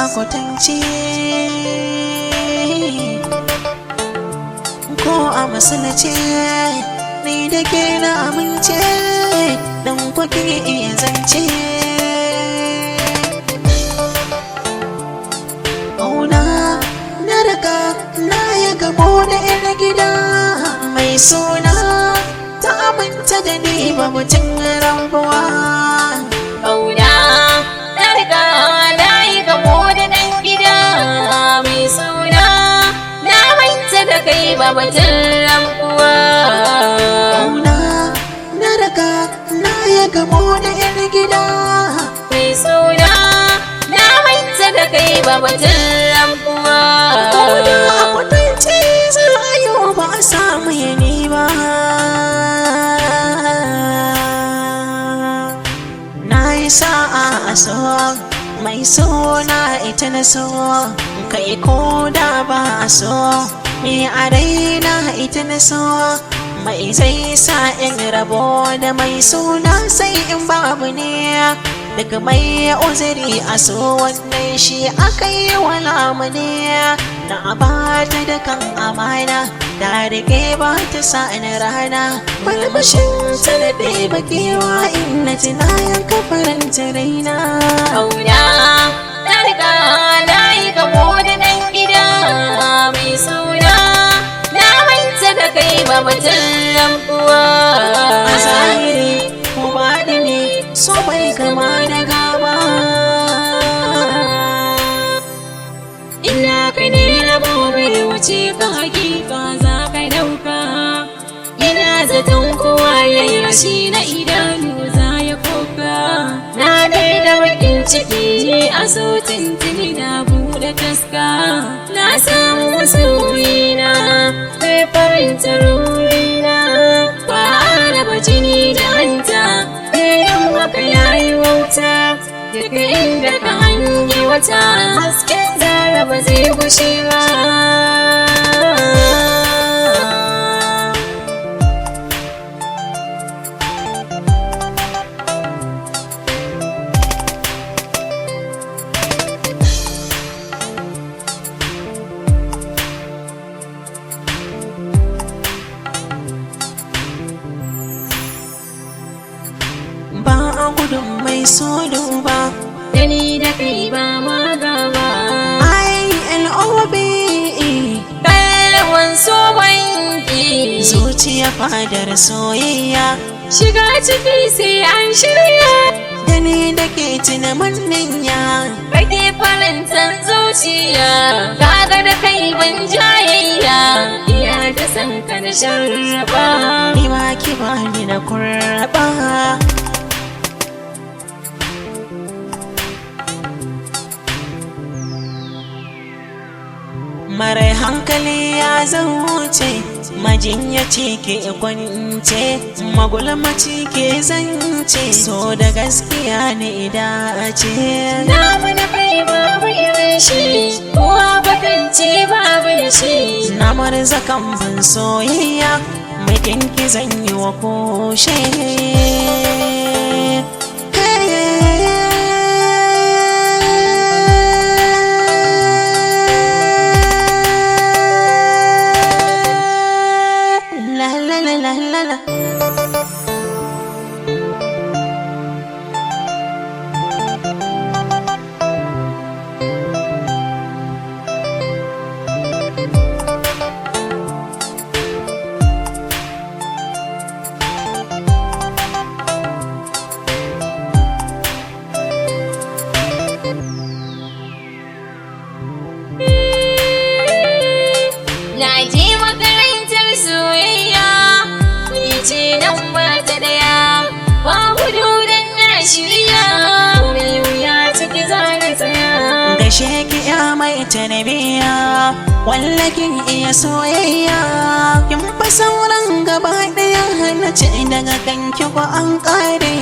a kwatance, ko a masalace, ni da ke na amince, dan kwake iya zance. Ƙauna na riga na ya gamo da 'yar gida mai suna, ta aminta da ni ba mutum rabuwa. Ƙauna na riga na yi gamo da ɗan gida mai suna, na manta da kai ba batun rabuwa. Ƙauna na riga na ya gamo da 'yar gida mai suna, na manta da kai ba batun rabuwa. Ko da a kwatance za a yi ba a samu yani ba. Na yi sa'a a so mai suna ita na so, kai ko da ba a so ni a raina ita na so. Mai zai sa in rabo da mai suna? Sai in babu ne daga mai uzuri a so, wannan shi aka yi wa lamuni. Na ba ta da kan amana, da rike ba ta sa ni rana. Marmashin ta da ɗeba kewa in na tuna yanka faranta raina. Ƙauna na riga na yi gamo da ɗan gida mai suna, na manta da kai ba batun rabuwa. A zahiri ko baɗi ne, so bai kama da gaba. Ina ka ne rabo bai wuce ka, hakika za ka dauka. Ina zaton kowa ya yi rashi na idanu za ya koka. Na da bakin ciki a so tintini na buɗe taska. Na samu masoyina kai faranta ruhina. Ba a raba jini da hanta, yin haka yayi wauta. Duk inda ka hangi wata, hasken zara ba zai gushe ba. Ba a gudun mai so duba. Da ni da kai ba ma gaba. I-L-O-B-E. Kalwan so wanki. Zuciya fadar soyayya. Shiga ciki sai an shirya. Da ni da ke tuna manninya. Kake farantan zuciya, kaga da kai ban jayayya. Iya ta san ka na sharraba. Ni ma ki bani na kurba. Marai hankali ya zauce, majinyaci ke kwance, magulmaci ke zance, so da gaskiya ne dace. Na mana kai babu irin shi, kowa bakance babu da shi. Na marzakan ban soyayya, mai kinki zan yi wa koshe. La la la la la la. Na je makarantar soyayya, ni ce nan ba ta daya. Ba gudu dan na shirya, mai wuya ciki za na tsaya. Gashe ki ya mai tarbiya, wallakin iya soyayya, kin fa sauran gaba daya. Na ce daga kanki ko an kare.